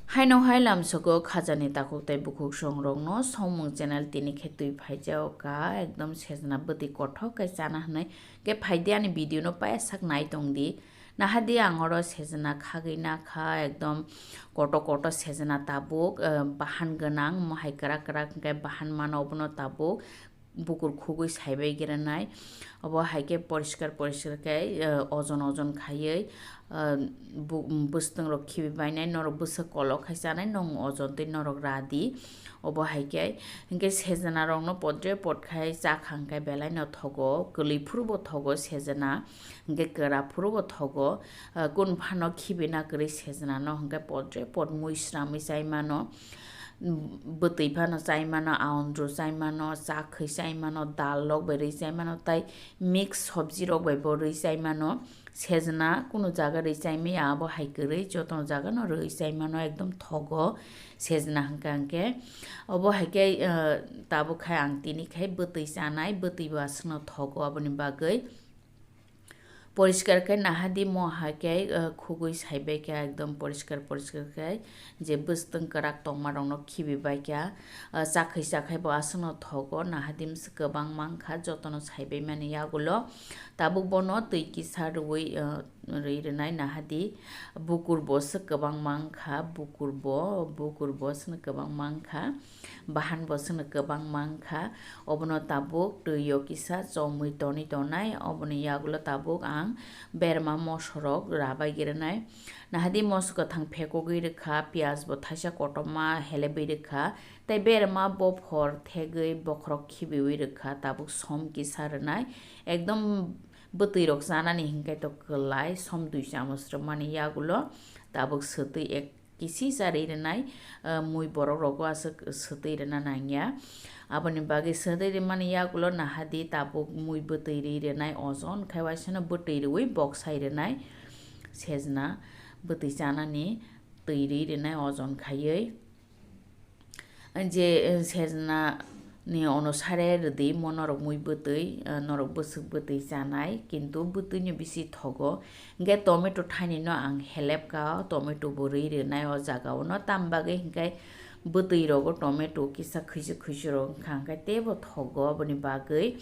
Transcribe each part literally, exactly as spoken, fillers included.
Haino hai lamsogo khajani takhuk tei bukhuk songrokno Songmung channel tini khe twi phaijao ka, ekdom sejna bwtwi kothok khe chana hwnwi khe phaidi ani video no paisak nai tongdi. Nahadi ang oro sejna khagwi nakha, ekdom koto koto sejna tabuk, eh, bahan gwnang, mohai kwrak kwrak hwnkhe bahan mano obono tabuk bukur khugwi saibai grenai. Obo hai khe poriskar poriskar khe, eh, ojon ojon khaiwi, eh, bu-, bwswtwng rok khibi bainai, norok bwswk kolok khai chanai, nwng ojon tei norok radi. Obo hai khe, hinkhe sejna rokno podre pod khai chakha hwnkhe belai no thogo, kwlwi phuru bo thogo sejna, hinkhe kwra phuru bo thogo, eh, kun phano khibina kwrwi sejna no hinkhe podre pod mui sramwi chai mano. Bwtwi phano chai mano, aondru chai mano, chakhwi chai mano, dal rok bai rwi chai mano, tai mix sobji rok bai bo rwi chai mano. Sejna kunu jaga rwi chai maya, abo hai kwrwi jotono jaga no rwi chai mano, ekdom thogo sejna hwnkha hwnkhe. Obo hai khe, eh, tabuk khai ang tini khai bwtwi chanai, bwtwi bo aswkno thogo, aboni bagwi poriskar khe nahadi mo hai khe, eh, khugwi saibai khe ekdom poriskar poriskar khe je bwswtwng kwrak tongma rokno khibi bai kha, eh, chakhwi chakhai bo aswkno thogo, nahadi mswk kwbang mankha jotono saibai mani yagulo tabuk bono twi kisa rwui, eh, rwi rwnai nahadi bukur bo swk kwbang mankha, bukur bo, bukur bo swk kwbang mankha. Bahan bo chwngno kwbang mankha, obono tabuk twi o kisa chomwi tonwi tonai, oboni yagulo tabuk ang berma mosorok rabai grenai. Nahadi moso kwthang phekogwi rwkha, piyaj bo thaisa kotorma helebwi rwkha, tei berma bophor thegwi bokhorok khibiwi rwkha, tabuk som kisa rwnai. Ekdom bwtwi rok chanani hinkhe to kwlai, som dui chamoch rwmani yagulo tabuk swtwi ek kisi charwi rwnai, ah, mui borok rogo aswk swtwi rwna nangya. Aboni bagwi swtwi rwmani yagulo nahadi tabuk mui bwtwi rwi rwnai ojon khai waisano bwtwi rwi boksai rwnai sejna bwtwi chanani twi rwi rwnai ojon khaiwi. Je, eh, sejna ni onusare rwdi mo norok mui bwtwi, eh, norok bwswk bwtwi chanai, kintu bwtwi ni bisi thogo. Hingke tomato thaini no ang helep ka, tomato bo rwi rwnai o jaga o no, tam bagwi hingke bwtwi rogo tomato kisa khwisu khwisu rok wngkha, hingke teibo thogo aboni bagwi.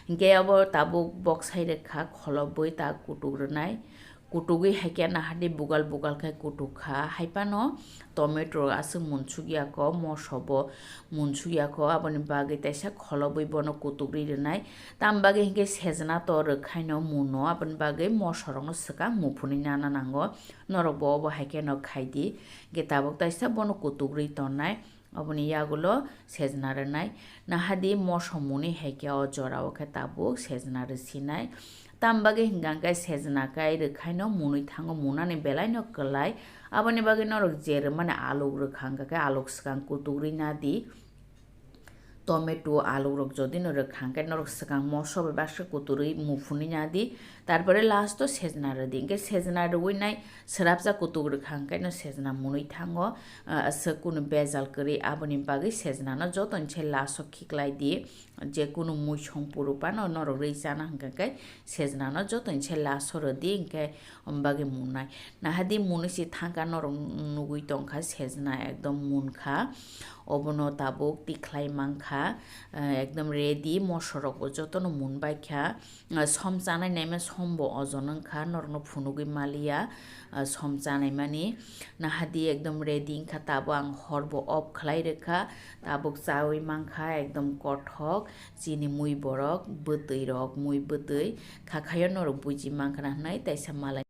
Hingke abo tabuk boksai rwkha kholobwi ta kutuk rwnai. Kutugwi hai khe nahadi bugal bugal khe kutuk kha. Hai phano tomato aswk munsuk ya kho, moso bo munsuk ya kho, aboni bagwi teisa kholobwi bono kutuk ri rwnai. Tam bagwi hinkhe sejna to rwkhaino muno, aboni bagwi moso rokno swkang muphunwi nana nango. Norok bo obo hai kheno khai di. Hinkhe tabuk teisa bono kutuk ri tonnai. Oboni yagulo sejna rwnai. Nahadi moso mwnwi hai khe o jora o khe tabuk sejna rwsinai. Tam bagwi hwnkha khe sejna kai rwkhaino mwnwi thango, mwnani belai no kwlai. Aboni bagwi norok je rwmani aluk rwkha hwnkha khe aluk swkang kutuk rwi nadi. Tomato, aluk rok jodi no rwkha hwnkhe norok swkang moso bai baksa kuturwi muphunwi nadi. Tarpore last o sejna rwdi. Hwnkhe sejna rwui nai Swrapsa kutuk rwkha hwnkhe no sejna mwnwi thango, ah, aswk kunu bejal kwrwi, aboni bagwi sejna no joto ni se last o khiklai di, je kunu mui song puru phano norok rwi chana hwnkha khe sejna no joto ni se last o rwdi, hwnkhe omo bagwi mwnai. Nahadi mwnwi se thangkha norok nugwi tongkha sejna ekdom munkha, obono tabuk tikhlai mankha, ah, ekdom ready, moso rok bo joto no munbaikha. Ah, som chanai naima som bo ojon wngkha, norokno phunugwi maliya, ah, som chanaimani. Nahadi ekdom ready wngkha, tabuk ang hor bo off khlai rwkha, tabuk chaui mankha, ekdom kothok, chini mui borok, bwtwi rok, mui bwtwi, khakhaio norok buji mankha na hwnwi, taisa malai.